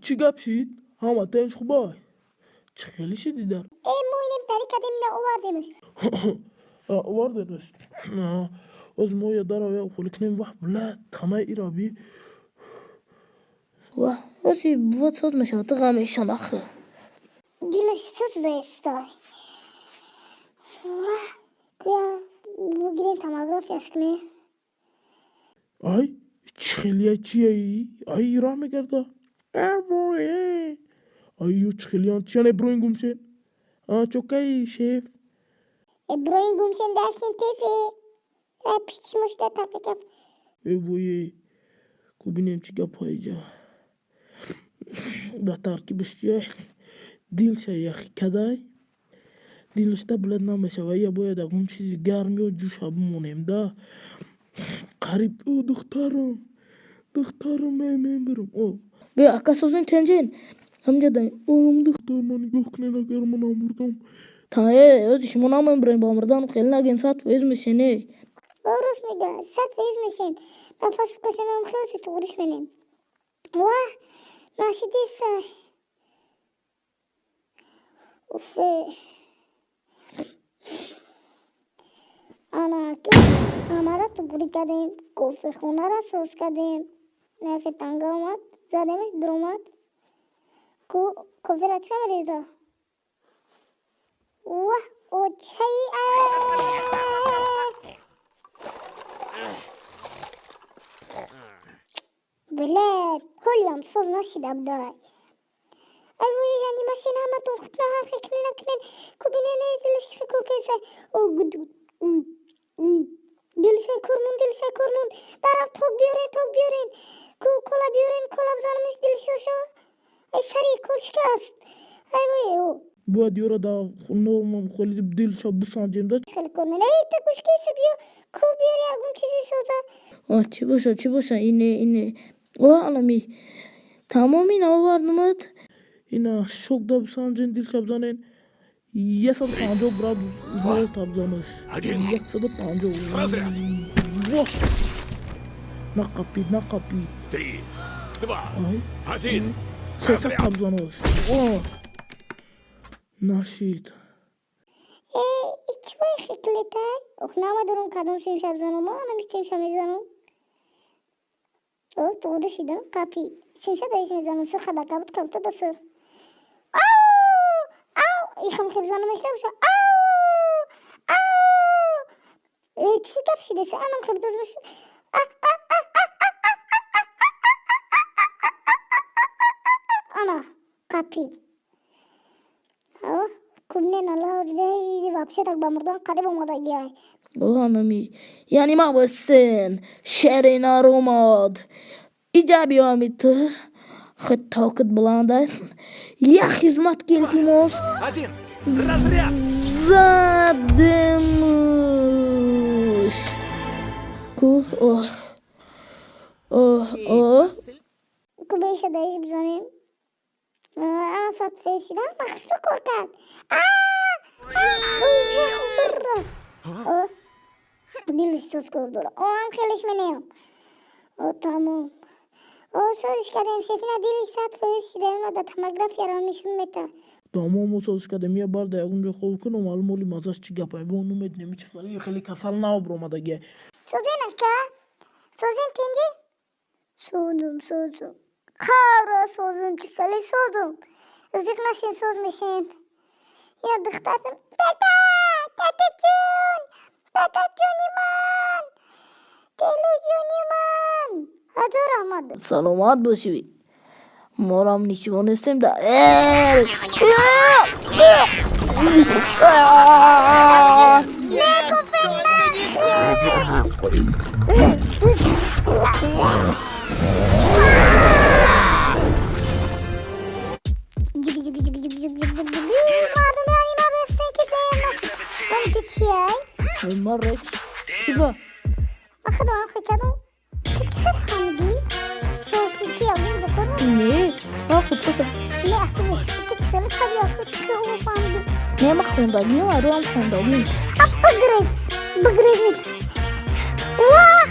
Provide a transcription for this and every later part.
Чӣ гап шид? Ҳама тинч, хубай? Чӣ хеле шиди дар? Э, мо инем дари кардем, ина овардемаш. Овардедаш. Оз мо я дара я холи кунем. Ваҳ, бла, тамаи ира би. Ваҳ, ози бувот соз мешавад, ту ғам мешан ахы. Дилаш сӯзестай. Ваҳ, гӯя бигирем, томографияш кунем. Ай, чӣ хелия, чияи? Ай, роҳ мегарда. Э, ай, ю чӣ хелиян, чияне? Броин гумшен. А чокаи, шеф? Э, броин гумшен, дарсин тезе. Э, пичмошда тақикаф. Э, вое, ку бинем, чӣ гапҳо иҷа. Дар таркибаш чия? Дилша яхи кадай. Дилашта билад намешава. Я бояд ягон чизи гарм ё ҷӯша бимонем да. Қариб, о, духтарам. Духтарам, мемирам. О. Биё, ака, созин, тенҷин. Ҳамҷа дай. Ом, духтар, ман нигоҳ кунед, агар ман амурдам. Та э, ози шумо намембурем, ба мурдан хеле наген, 100% мешен, э. О, рост мега, 100% мешен. Нафас бикашанам, хеле туғриш менем. Ваҳ, нашидисай. Уфе. Ана, ҳамара туғрӣ кардем, кофехонара соз кардем. Нархи танга омад, задемаш, дуромад. Ку кофера чӣ мереза? Ваҳ, очаи. Блед, ҳолиам соз нашида будай. Ай вой, яъни машин ҳаматон хутна ҳархе кунен, накунен. Ку бинен, дилаш чӣ кор кесай. Дилшай кор монд, дилшай кор монд. Дарав ток биёрен, ток биёрен. Ку кола биёрен, кола бизанамаш, дилшоша. Ай, сари кол шикаст. Ай вой, о. Бояд ёра да норма холи дилша бисанҷем да. Хеле кор монд. Эй, та гӯш кеса, биё. Ку биёр ягон чизи соза. О, чӣ боша, чӣ боша, ине, ине. О, анами. Тамом, ина овардумат. Ина шок да бисанҷен, дилша бизанен. 150 градус волта бизанаш. Один. 150. Разряд. Воҳ! Нақапид, нақапид. Три, два, Ай. один. 300 Разряд. бизанаш. О! Нашид. Э, чӣ бо хиклетай? Ох, намедонам кадом симша бизанам. Мо анами симша мезанам. О, туғри шидам, қапи. Симша даиш мезанам, сирха да кабут, кабута да сир. Ау! Ау! Ихам хе бизанам, мешта боша. Ау! Ау! Э, чӣ гап шидеса? Анам хе бидозмаш. А, а, а, а, а, а, а, ана, қапи. О, кубнен, аллоҳ беҳи, вообще так ба мурдан қариб омадагиай. О, анами. Яъни ман босен. Шери наромад. Иҷа биёми ту. Хит токит буланда. Я хизмат ки, илтимос. Один. Разряд. Задемуш. Ку, о. О, о. Ку беша даиш бизанем. Ана, 100% шидам, махшро кор кард. А! О, дилш соз кор дора. О, ам хелеш менеям. О, тамом. О, созиш кардем, шефина, дилиш 100% шидаем, да томографияро нишон мета. Тамом, мо созиш кардем. Я бар да ягон ҷо хоб кунам, маълум оли мазаш чӣ гапай. Бо намедонем, чӣ хеле хеле касал наобромадагиай. Созен, ака? Созен, тинҷи? Созум, созум. Қавра созум, чӣ хеле созум. Зиқ нашин, соз мешин. Я духтарам. Тата! Тата ҷун! Тата ҷуни ман! Телу ҷуни ман! Ҳазор раҳмат. Саломат бошӣ. Морам ничего нестем да. Э! Не, кофе ман! Ҷиг ҷиг ҷиг ҷиг ҷиг ҷиг ҷиг ҷиг. Мардум, яъни ма бестен ки даем нашид. Ман ту чияй? Ман рекс. Чӣ ба? Ман худам ҳам хел кардам. Ту чӣ фаҳмидӣ? Сиёсики ягон дукор? Не, ман худкоша. Не, аку, ту чӣ хеле қаби, аку, чӣ хеле фаҳмидӣ? Не, ман хондагиам, аруам хондагим. А, бигрез, бигрез. Ваҳ!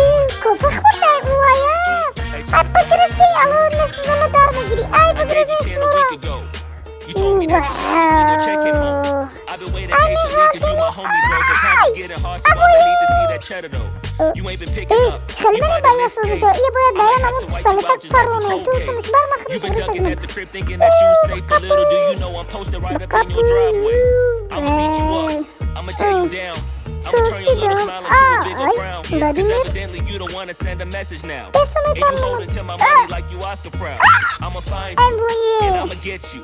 Ин кофе хӯрдай, вая! Ай, бигирифти, алло, несӯзона дар мегирӣ. Ай, бигирифти шуморо. You told me that you wanted me to check it home. I've been waiting patiently 'cause you my homie, bro. But times is getting hard, so I'ma need to see that cheddar though. You ain't been picking Эй, up. чӣ You мани fighting бая this сӯзишо? game. Ия бояд I бая might have намун to wipe you пистолетак out just like you паронем. told Ту Gabe. суниш бар ман You худаш been ducking гирифтагинам. at the crib thinking that you safe, but little do you know I'm posted right up in your driveway. I'ma beat you up. I'ma tear you down. I'ma turn your little smile into a bigger Ай, frown. 'Cause Владимир. evidently you don't wanna send a message now. Бесоми And you паронам. holding to my money like you Oscar proud. I'ma find Ай, you. буе. And I'ma get you.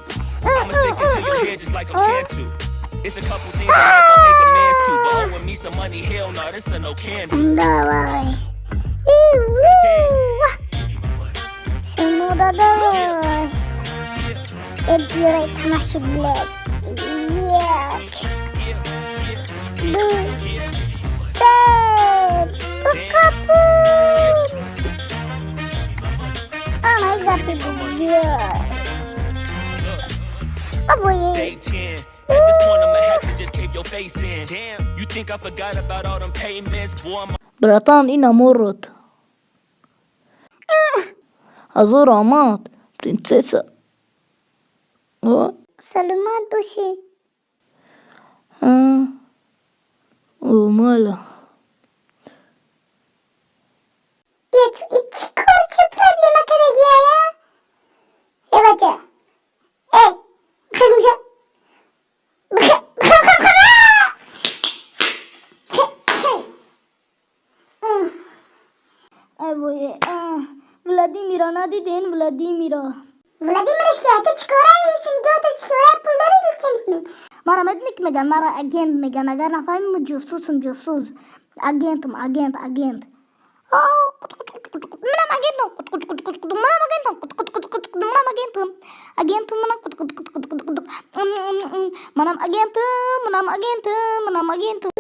I'ma stick it to your head just like I'm Cantu. It's a couple things in life I'll make amends to, but owing me some money, hell no, this a no can do. Давай. Шумо давай. Э, биёрай тамашид, блядь. Як, ду, се, бикапун. Ана гапи биё. Бабои. Day 10. At this point, I'ma have to just cave your face in. Damn, you think I forgot about all them payments? Boy, I'm Братан, ина мурд. Ҳазор раҳмат, принцесса. О, Саломат бошӣ. а, о, майла. Е, чӣ кор, чӣ проблема кардагия? Э, бача. Эй, бихел бихел бихел бихел. Ай вой, Владимира надиден, Владимира? Владимир ки, ту чӣ кораи? Сингота чӣ кора? Пул дорӣ, гуфтем. Мара медонӣ ки меган? Мара агент меган. Агар нафаҳми, мо ҷосусум, ҷосус. Агентам, агент, агент. Манам агентам, манам агентам, манам агентам, агентам, манам, манам агентам, манам агентам, манам агентам. Э,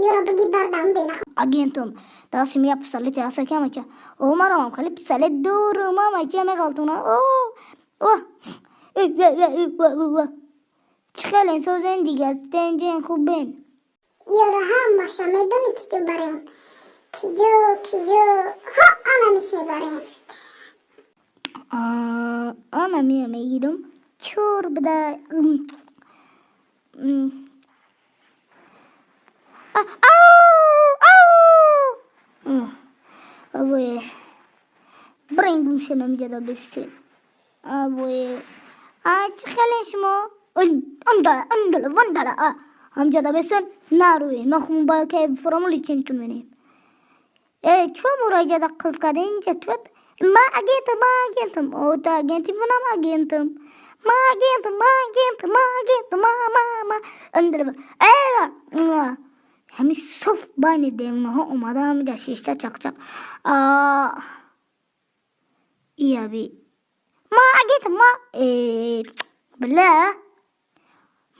юра, буги бардам дена. Агентам. Дастим я пистолет аса камача. О, марам хали пистолет дуру, мама ча меғалтуна. О, о. Чӣ хелен, созен дига, стенҷен, хубен? Юра, ҳамаша медонӣ, ки ҷо барем? Киҷо, киҷо? Ҳо, анамиш мебарем. Ана мия мегирам. Чор буда. Ау, ау. Абое. Бирин гумшена миҷада бистем. Абое. А, чӣ хелен шумо? Андала, андала, вандала. Ҳамҷада бестен, наруен. Ман хун балка фурамули чинтун менем. Э, чӯ муроҷиата қулф карда инҷа чӯ? Ма агентам, ма агентам. О, ту агенти, манам агентам. Ма агентам, ма агентам, ма агентам, ма, ма, ма. Андала. Э, ҳамин соф байни девонаҳо омада ҳамиҷа шишта чақчақ. А, ияби. Ма агентам, ма. Э, бля.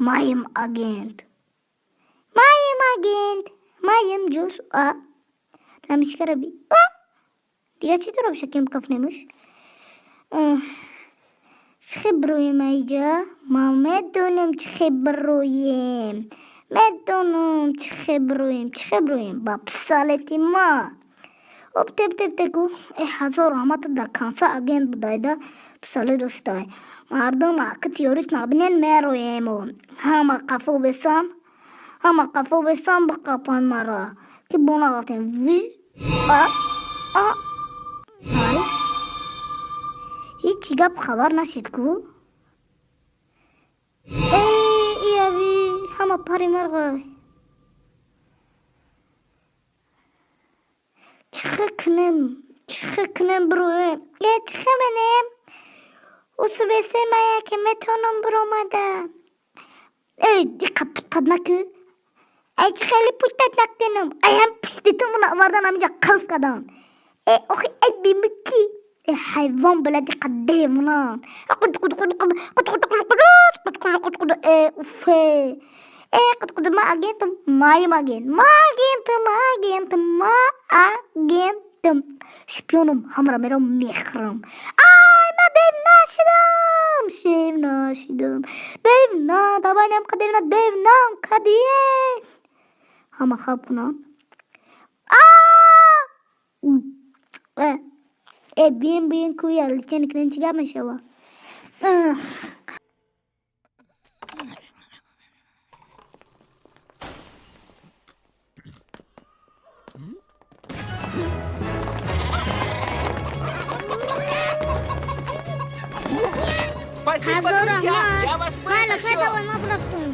Маем агент. Маем агент. Маем ҷус. А. Тамишкараби. А. Дига чӣ дора бошад, кафнемуш? Чӣ хел бироем аиҷа? Ма медонем, чӣ хел бироем. Медонам, чӣ хел бироем, чӣ хел бироем. Ба пистолети ма. Оп, теп, теп, теку. Э, ҳазор раҳмат, до конца агент будайда, пистолет доштай. Мардум, аки тиёрит набинен, мероему. Ҳама қафо бесан. Ҳама қафо бесан, биқапан мара. Ки бонағалтем. Ви. А. А. Ай. Ҳеҷ гап хабар нашид ку? Э, ияви, ҳама пари марғай. Чӣ хел кунем? Чӣ хел кунем бироем? Э, чӣ хел менем? Усубесе мая ки метавонам биромада. Э, диқа путат накӣ. Ай, чӣ хеле путат накунам? Ай, ҳам пуштиту муна овардан ҳаминҷа қулф кардам. Э, охи, ай бимики. Э, ҳайвон, била, диқа девонан. Э, уфе. Э, қут ма агентам, маем агент. Ма агентам, ма агентам, ма агентам. Шпионам, ҳамаро мерам мехӯрам. Ай, ма дев нашидам. Шев нашидам. Девна, давай нам кадевна, девнам кадие. Ҳама хаб кунанд. А! Э. Э, бием, бием, ку лечение кунем, чӣ гап мешава? Спасибо, Ҳазор друзья! раҳмат. Я вас Майла, вытащу! хай, давай, ма рафтум.